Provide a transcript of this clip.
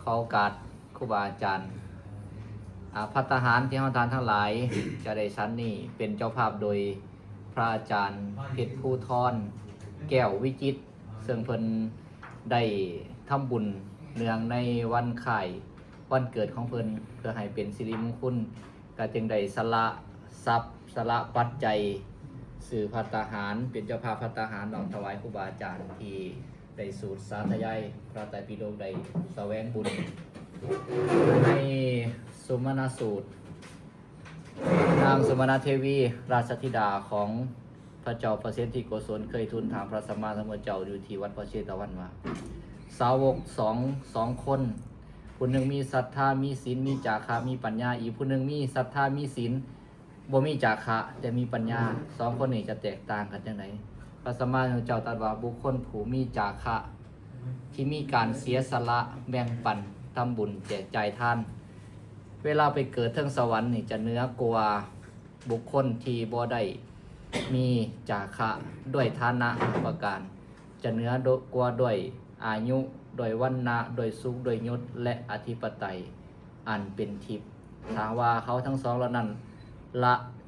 ຂໍໂອກາດຄູບາອາຈານ ອາ ພັດຕາຫານທີ່ເຮົາທ່ານທັງຫຼາຍຈະໄດ້ສັນນີ້ ເປັນເຈົ້າພາບໂດຍພະອາຈານເພັດພູທອນ ແກ້ວວິຈິດ ເຊິ່ງເພິ່ນໄດ້ທຳບຸນເນື່ອງໃນວັນຄ້າຍວັນເກີດຂອງເພິ່ນ ເພື່ອໃຫ້ເປັນສິລິມຸງຄຸນ ກໍຈຶ່ງໄດ້ສະຫຼະຊັບ ສະຫຼະປັດໄຈ ຊື້ພັດຕາຫານ ເປັນເຈົ້າພາບພັດຕາຫານ ນ້ອມຖວາຍຄູບາອາຈານທີ່ ໄດ້ສູດສາທະຍາຍພະໄຕປິດົກ ໄດ້ສະແຫວງບຸນໃນສຸມະນະສູດ. ນາງສຸມະນະເທວີ ລາຊະທິດາຂອງພະເຈົ້າປະເສນທິໂກສົນ ເຄີຍທູນຖາມພະສຳມາສຳພຸດທະເຈົ້າຢູ່ທີ່ວັດພະເຊຕະວັນວ່າ ສາວົກສອງ ສອງຄົນ ຜູ້ໜຶ່ງມີສັດທາ ມີສິນ ມີຈາຄະ ມີປັນຍາ, ອີກຜູ້ໜຶ່ງມີສັດທາ ມີສິນ ບໍ່ມີຈາຄະ ແຕ່ມີປັນຍາ ສອງຄົນນີ້ຈະແຕກຕ່າງກັນຈັ່ງໃດ? ພະສຳມາສຳພຸດທະເຈົ້າຕັດວ່າ ບຸກຄົນຜູ້ມີຈາຄະ ທີ່ມີການເສຍສະຫຼະແບ່ງປັນ ທຳບຸນ ແຈກຈ່າຍທານ ເວລາໄປເກີດເທິງສະຫວັນນີ້ ຈະເໜືອກວ່າບຸກຄົນທີ່ບໍ່ໄດ້ມີຈາຄະ ດ້ວຍຖານະຫ້າປະການ ຈະເໜືອກວ່າດ້ວຍອາຍຸ ດ້ວຍວັນນະ ດ້ວຍສຸກ ດ້ວຍຍົດ ແລະ ອະທິປະໄຕອັນເປັນທິບ ຖ້າຫາກວ່າເຂົາທັງສອງເຫຼົ່ານັ້ນລະ